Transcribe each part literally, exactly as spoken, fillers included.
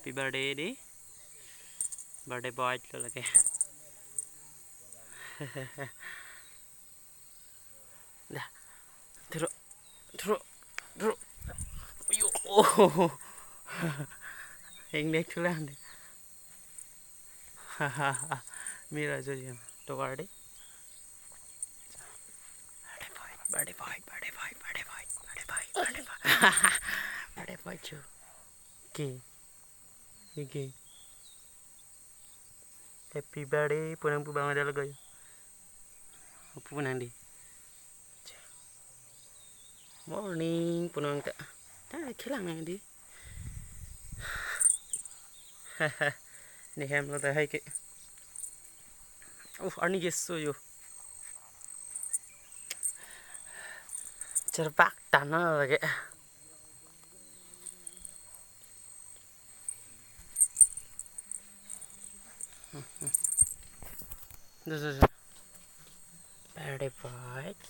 Happy birthday dei. Birthday boy lo lake. Dah. Thuro, thuro, thuro. Ayo. Oh. Heng dek thulang dei. Mira jo jo. Tovar dei. Birthday boy, birthday boy, birthday boy, birthday boy, birthday boy. Birthday boy chu. Ke. Ke. Happy birthday, punang pu bang ada lagi. Pu nang dei. Morning, punang ta. Ta kelang nang dei. Nehem lo ta hai ke. Uh, arni ke so yo. Cherbak tanah lagi. Duh, duh, duh. Very bright.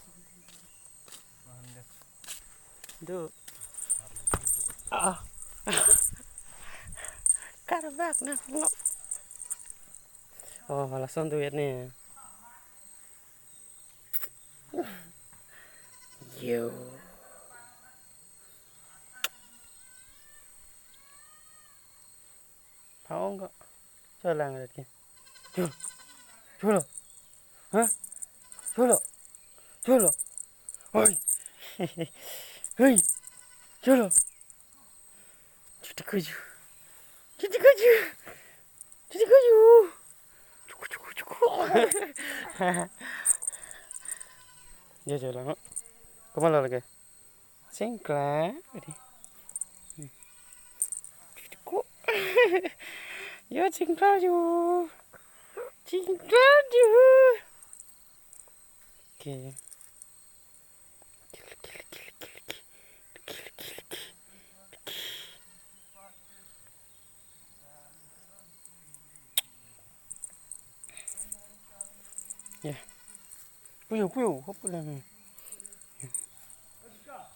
Duh. Ah. Karbak na ngo. Oh, lason duet ne. Yo. Paong ko. Cholang ret ke. Cholo. Cholo. Ha? Cholo. Cholo. Oi. Hei. Cholo. Chuti kuju. Chuti kuju. Chuti kuju. Chuku, chuku, chuku. Ya, cholang ko. Kemana lagi? Chingkla, adi. Hmm. Ko. Yo, chingkla yo. Chingkla yo. Oke. Kili, kili, kili, kili, kili. Kili, kili, kili. Ya. Puyo, puyo, hop lang.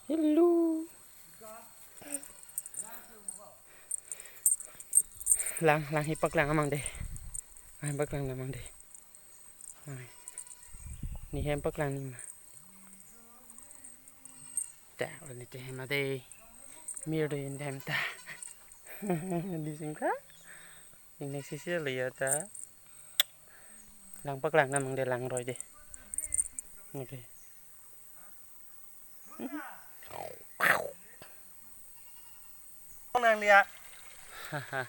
Hello. Lang, lang hipak lang amang dei. Lang hipak lang amang dei. Lang. Ne hem pak lang ne ma. Ta, ne te hem dei. Mir do in hem ta. Di singka. Ini sisi lo ya ta. Lang pak lang amang dei, lang roi dei. Oke. Nang dia. Haha.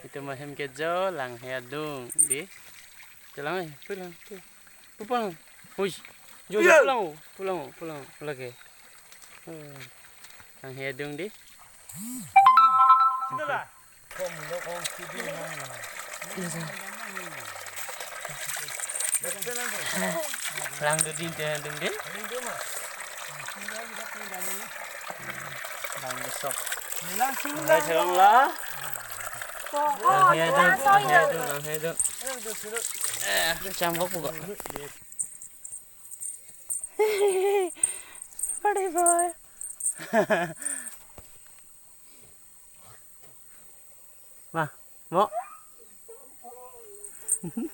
Itum ahem ke jo lang he adung dei. Cholang, eh, pulang, pulang. Pu pulang. Hui. Jo, jo, iya, pulang, oh, pulang, oh, pulang, oh, pulang ke. Oh. Lang he adung dei. Sini lah. Lang do din te adung dei. Lang do sok. Lang sung. Lang sung lah. Lang he adung, lang he adung, lang he adung. Eh, chambok buka. Party boy. Wah, mo. Hmm?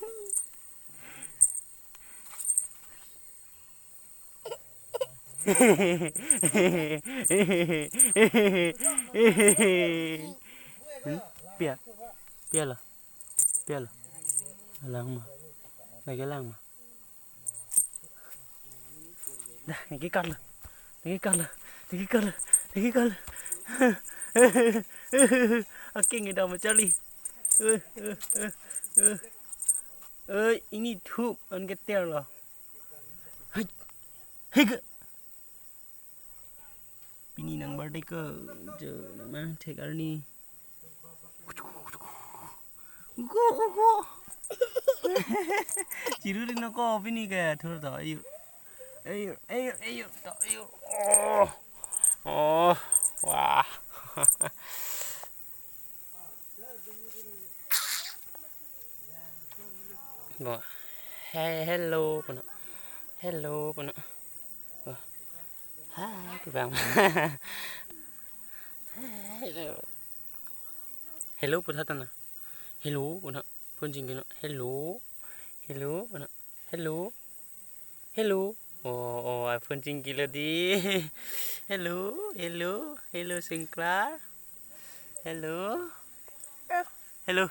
Pia. Pia lo. Pia lo. Lang ma. Lagi lang ma. Dah, niki karlo. Niki karlo. Niki karlo. Niki karlo. Aking ida ma charli. Eh, eh, eh, eh. Eh, ini thup an keter lo. Hai. Hai ke. Pini nang birthday ke, jo nama thek arni. Go, go. Chiru ri no ko pini ke thur to, ayo. Ayo, ayo, ayo, to, ayo. Oh. Oh, wah. Bo. He-, hello, puno. Hello, puno. Bo. Hai, pu bang. Hello. Hello pu tha tana. Hello pu na. Phone chingki non. Hello. Hello pu na. Hello. Hello. Oh, oh, a phone chingkilo dei. Hello, hello, hello, Singklar. Hello. Hello.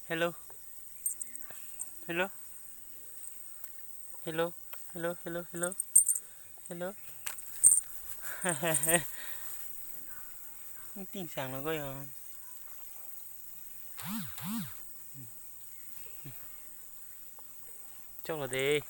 Hello. Hello. Hello. Hello, hello, hello. Hello. Ting sang lo ko yo. Choklo dei.